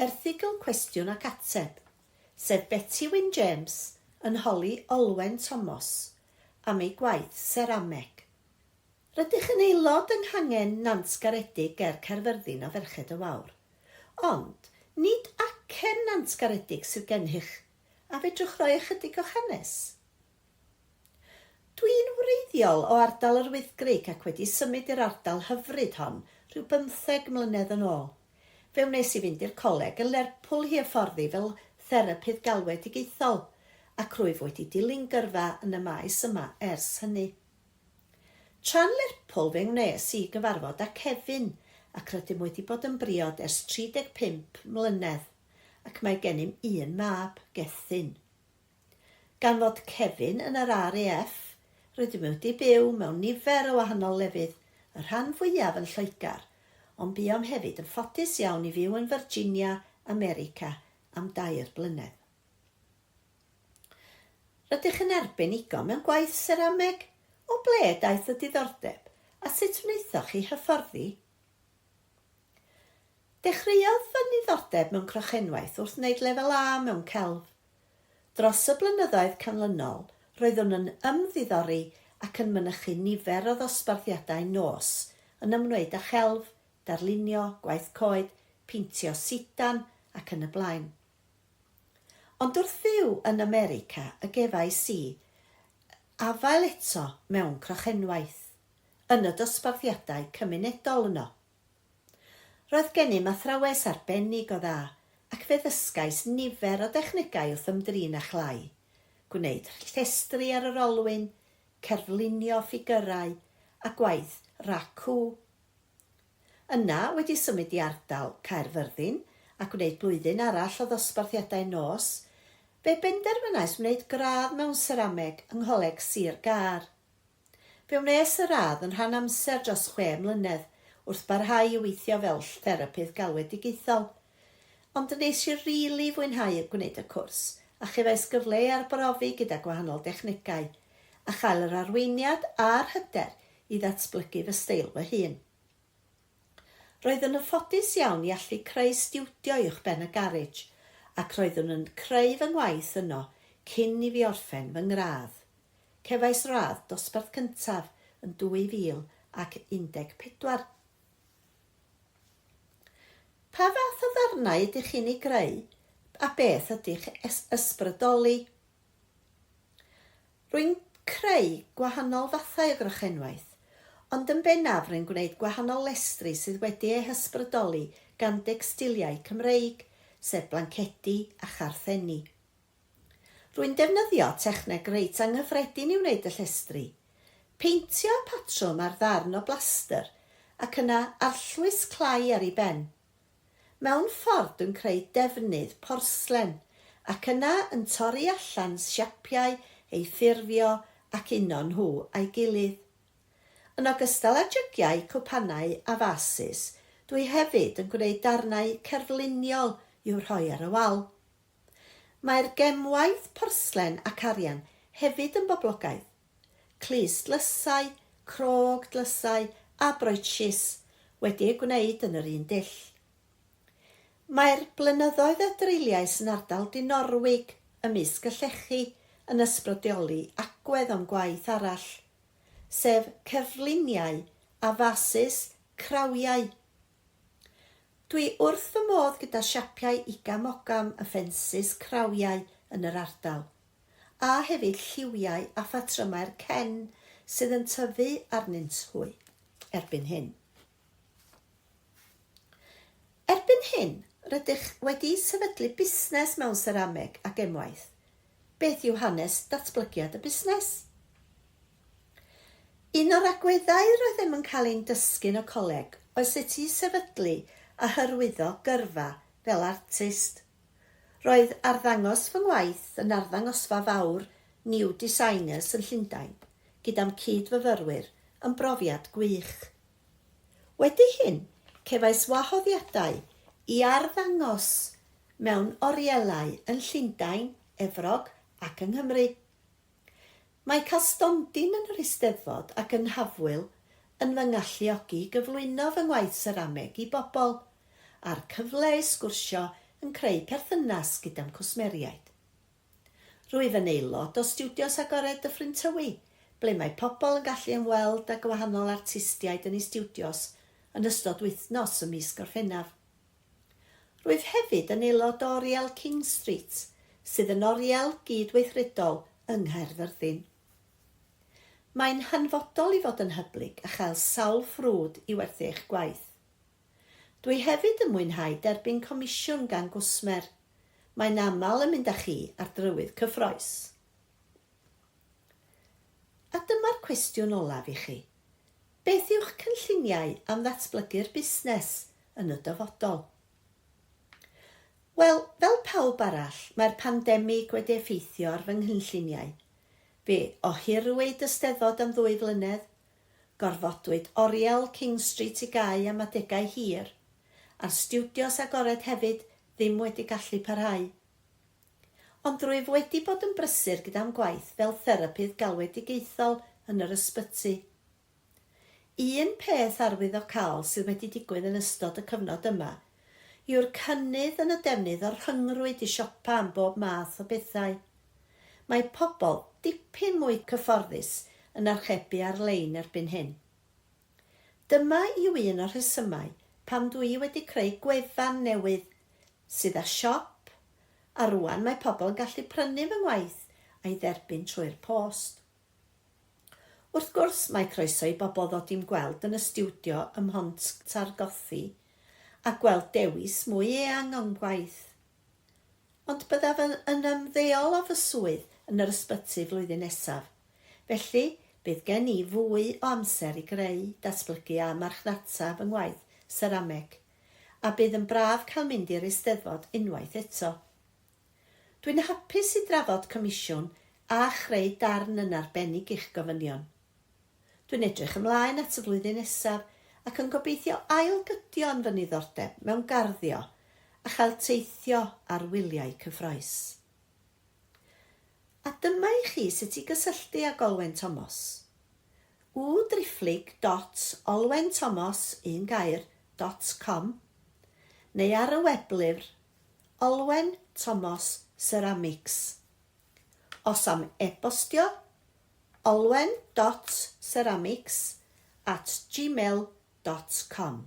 erthygl cwestiwn ac ateb, sef Beti Wyn James yn holi Olwen Tomos am ei gwaith serameg. Rydych yn aelod yng nghangen Nantgaredig ger Caerfyrddin o Ferched y Wawr. Ond, nid acen Nantgaredig sydd gennych, a fedrwch roi ychydig o'ch hanes? Dwi'n wreiddiol o ardal yr Wyddgrug ac wedi symud i'r ardal hyfryd hon rhyw bymtheg mlynedd yn ôl. Fe wnes i fynd i'r coleg yn Lerpwl i hyfforddi fel therapydd galwedigaethol, ac rwyf wedi dilyn gyrfa yn y maes yma ers hynny. Tra'n Lerpwl fe wnes i gyfarfod â Kevin ac rydym wedi bod yn briod ers 35 mlynedd ac mae gennym un mab, Gethin. Gan fod Kevin yn yr RAF, rydym wedi byw mewn nifer o wahanol lefydd, y rhan fwyaf yn Lloegr, ond buom hefyd yn ffodus iawn i fyw yn Virginia, America am dair blynedd. Rydych yn arbenigo mewn gwaith serameg? O ble daeth y diddordeb a sut wnaethoch chi hyfforddi? Dechreuodd fy niddordeb mewn crochenwaith wrth wneud Lefel A mewn celf. Dros y blynyddoedd canlynol, roeddwn yn ymddiddori ac yn mynychu nifer o ddosbarthiadau nos yn ymwneud â chelf, darlunio, gwaith coed, peintio sidan ac yn y blaen. Ond wrth fyw yn America y gefais i afael eto mewn crochenwaith, yn y dosbarthiadau cymunedol yno. Roedd gennym athrawes arbennig o dda ac fe ddysgais nifer o dechnegau wrth ymdrin â chlai, gwneud llestri ar yr olwyn, cerflunio ffigyrau a gwaith raku. Yna, wedi symud i ardal Caerfyrddin a gwneud blwyddyn arall o ddosbarthiadau nos, fe benderfynais wneud gradd mewn serameg yng Ngholeg Sir Gâr. Fe wnes y radd yn rhan amser dros chwe mlynedd, wrth barhau i weithio fel therapydd galwedigaethol. Ond wnes i rili fwynhau gwneud y cwrs, a chefais gyfle i arbrofi gyda gwahanol dechnegau, a chael yr arweiniad a'r hyder i ddatblygu fy steil fy hun. Roeddwn yn ffodus iawn i allu creu stiwdio uwchben y garej, ac roeddwn yn creu fy ngwaith yno cyn i fi orffen fy ngradd. Cefais radd dosbarth cyntaf yn 2014. Pa fath o ddarnau ydych chi'n ei greu a beth ydy'ch ysbrydoli? Rwy'n creu gwahanol fathau o grochenwaith, ond yn bennaf rwy'n gwneud gwahanol lestri sydd wedi eu hysbrydoli gan decstiliau Cymreig, sef blancedi a charthenni. Rwy'n defnyddio techneg reit anghyffredin i wneud y llestri, peintio y patrwm ar ddarn o blastr ac yna arllwys clai ar ei ben. Mewn ffordd dwi'n creu defnydd porslen ac yna yn torri allan siapiau eu ffurfio ac uno nhw a'i gilydd. Yn ogystal â jygiau, cwpanau a fasys, dwi hefyd yn gwneud darnau cerfluniol i'w rhoi ar y wal. Mae'r gemwaith porslen ac arian hefyd yn boblogaidd. Clust dlysau, crog dlysau a broetshis wedi eu gwneud yn yr un dull. Mae'r blynyddoedd a dreuliais yn ardal Dinorwig ymysg y llechi yn ysbrydioli agwedd o'm gwaith arall, sef cerfluniau a fasys crawiau. Dwi wrth fy modd gyda siapiau igam-ogam y ffensys crawiau yn yr ardal. a hefyd lliwiau a phatrymau'r cen sydd yn tyfu arnynt hwy erbyn hyn. Erbyn hyn, rydych wedi sefydlu busnes mewn serameg a gemwaith. Beth yw hanes datblygiad y busnes? Un o'r agweddau roeddem yn cael ein dysgu yn y coleg oedd sut i sefydlu a hyrwyddo gyrfa fel artist. Roedd arddangos fy ngwaith yn arddangosfa fawr New Designers yn Llundain gyda'm cyd-fyfyrwyr yn brofiad gwych. Wedi hyn, cefais wahoddiadau i arddangos mewn orielau yn Llundain, Efrog ac yng Nghymru. Mae cael stondin yn yr Eisteddfod ac yn Nhafwyl yn fy ngalluogi i gyflwyno fy ngwaith serameg i bobl, a'r cyfle i sgwrsio yn creu perthynas gyda'm cwsmeriaid. Rwyf yn aelod o Stiwdios Agored Dyffryn Tywi, ble mae pobl yn gallu ymweld â gwahanol artistiaid yn eu stiwdios yn ystod wythnos ym mis Gorffennaf. Rwyf hefyd yn aelod o Oriel King Street, sydd yn oriel gyd-weithredol yng Nghaerfyrddin. Mae'n hanfodol i fod yn hyblyg a chael sawl ffrwd i werthu eich gwaith. Dwi hefyd yn mwynhau derbyn comisiwn gan gwsmer. Mae'n aml yn mynd â chi ar drywydd cyffrous. A dyma'r cwestiwn olaf i chi. Beth yw'ch cynlluniau am ddatblygu'r busnes yn y dyfodol? Wel, fel pawb arall, mae'r pandemig wedi effeithio ar fy nghynlluniau. Fe ohiriwyd y Steddfod am ddwy flynedd, Gorfodwyd oriel King Street i gau am adegau hir, a'r stiwdios agored hefyd ddim wedi gallu parhau. Ond rwyf wedi bod yn brysur gyda'm gwaith fel therapydd galwedigaethol yn yr ysbyty. Un peth arwyddocaol sydd wedi digwydd yn ystod y cyfnod yma yw'r cynnydd yn y defnydd o'r rhyngrwyd i siopa am bob math o bethau. Mae pobl dipyn mwy cyfforddus yn archebu ar-lein erbyn hyn. Dyma yw un o'r rhesymau pam dw i wedi creu gwefan newydd sydd â siop, a rŵan mae pobl yn gallu prynu fy ngwaith a'i dderbyn trwy'r post. Wrth gwrs, mae croeso i bobl ddod i'm gweld yn y stiwdio ym Mhontargothi a gweld dewis mwy eang o'm gwaith. Ond byddaf yn yn ymddeol o fy swydd yn yr ysbyty flwyddyn nesaf, felly bydd gen i fwy o amser i greu, datblygu a marchnata fy ngwaith serameg, a bydd yn braf cael mynd i'r Eisteddfod unwaith eto. Dwi'n hapus i drafod comisiwn a chreu darn yn arbennig i'ch gofynion. Dwi'n edrych ymlaen at y flwyddyn nesaf ac yn gobeithio ail-gydio yn fy niddordeb mewn garddio a chael teithio ar wyliau cyffrous. A dyma i chi sut i gysylltu â Golwen Tomos. Www dot olwentomos, un gair, dot com, neu ar y weblyfr Olwen Tomos Ceramics. Os am e-bostio, olwen dot ceramics at gmail dot com.